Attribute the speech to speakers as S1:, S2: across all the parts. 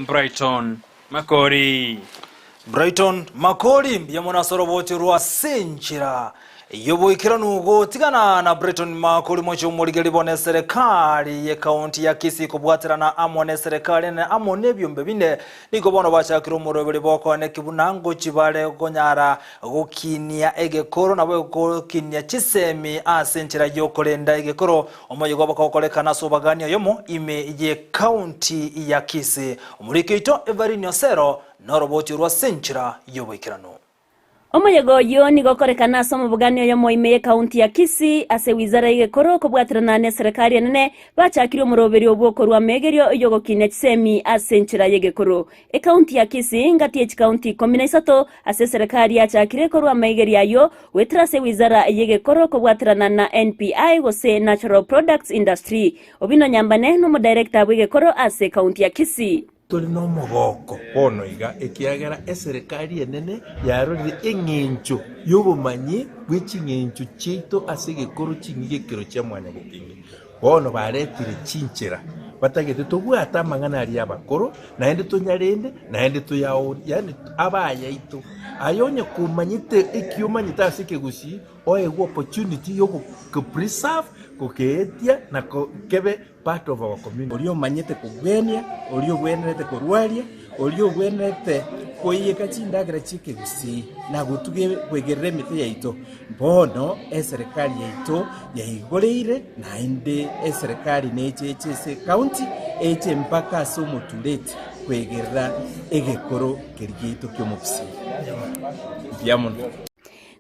S1: Brighton Makori.
S2: Brighton Makori mbuya mono ase oroboti orwo ase enchera y'oboikeranu gotigana na Brighton Makori mochie omorigeri bono eserekari y'ekaunti ya Kisii kobwaterana amo neserekari enene amo nebiombe binde nigo bono bachakire omoroberi bokoeneki buna ngochi bare konyara gokinia egekoro nabo gokinia chisemi ase enchera y'okorenda egekoro Omoyega obo kogokorekana ase obagani oyomo ime y'ekaunti ya Kisii. Omoriki oito Evarine Osero noroboti orwo ase enchera y'oboikeranu.
S3: Omoyega oyio nigo okorekana ase omobogani oyomo ime y'ekaunti ya Kisii ase wizara y'egekoro kobwaterana n'eserekari enene bachakirie omoroberio bw'okorua amegerio y'ogokinia chisemi ase enchera y'egekoro. Ekaunti ya Kisii ngati ye chikaunti ikomi na isato ase eserekari yachakire korua amaigerio ayio goetera ase wizara y'egekoro kobwaterana na NPI gose Natural Products Industry. Obino Nyambane nomodirector bw'egekoro ase ekaunti ya Kisii.
S4: Tore nomogoko bono iga, ekiagera eserekari enene yarorire eng'encho y'obomanyi bwe ching'encho chiaito ase egekoro ching'igekero chia mwanyagetinge. Bono baretire chinchera batagete tobwate amang'ana aria abakoro, naende tonyarende, naende toyaorie, yaani abe ayaito. Aye onye komanyete eki omanyete ase ekegusii, oegwe opportunity ya ogo preserve, gokeetia na kebe part of our community.
S5: Oria omanyete kogwenia, oria ogwenerete korwaria, oria ogwenerete koiyeka chindagera chi'ekegusii na gotuga kwegerera emete yaito. Bono eserekari yaito yaigoreire, naende eserekari neche eche ase ecounty, eche mpaka ase omotureti kwegerera egekoro keria giaito ki'omogusii. Mbuya mono.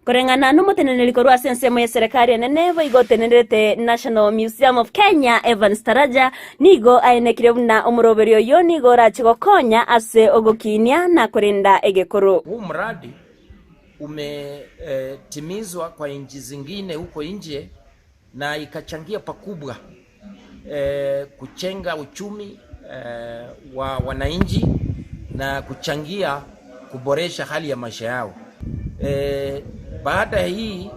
S3: Koreng'ana nomoteneneri korwa ase ensemo y'eserekari enene boigo otenenerete National Museum of Kenya Evans Taraja nigo aenekire buna omoroberio oyio nigo orache gokonya ase ogokinia na korenda egekoro.
S6: Huu mradi umetimizwa kwa nchi zingine huko nje na ikachangia pakubwa kuchenga uchumi wa wananchi na kuchangia kuboresha hali ya maisha yao. Baada ya hii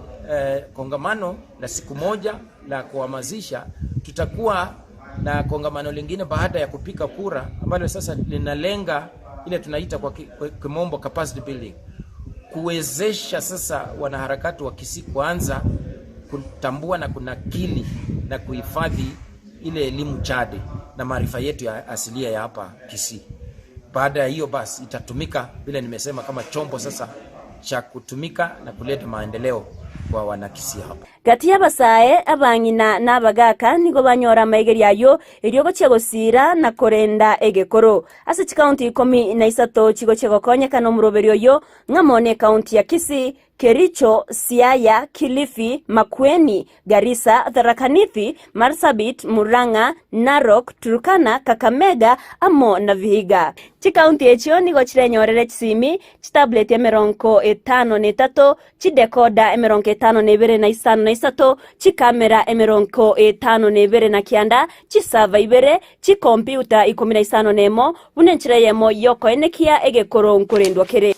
S6: kongamano la siku moja la kuhamasisha, tutakuwa na kongamano lingine baada ya kupiga kura ambalo sasa linalenga ile tunaita kwa kimombo capacity building, kuwezesha sasa wanaharakati wa Kisii kuanza kutambua na kunakili na kuhifadhi ile elimu chade na maarifa yetu ya asilia ya hapa Kisii. Baada ya hiyo basi itatumika vile nimesema kama chombo sasa cha kutumika na kuleta maendeleo kwa wanakisii hapa.
S3: Gati y'abasae, abang'ina, na abagaaka nigo banyora amaigerio ayio, erio gochia gosiira na korenda egekoro. Ase chikaunti ikomi na isato chigochia gokonyekana omoroberio oyio, ng'amo nekaunti ya Kisii, Kericho, Siaya, Kilifi, Makueni, Garissa, Tharaka Nithi, Marsabit, Murang'a, Narok, Turkana, Kakamega, amo na Vihiga. Chikaunti echio nigo chirenyorere chisimi, chitableti emerongo etano na etato, chidekoda emerongo etano na ebere na isano na isato, chikamera emerongo etano na ebere na kianda, chisava ibere, chikompiuta ikomi na isano na emo, buna enchera eyemo y'okoenekia egekoro nkorendwa kere.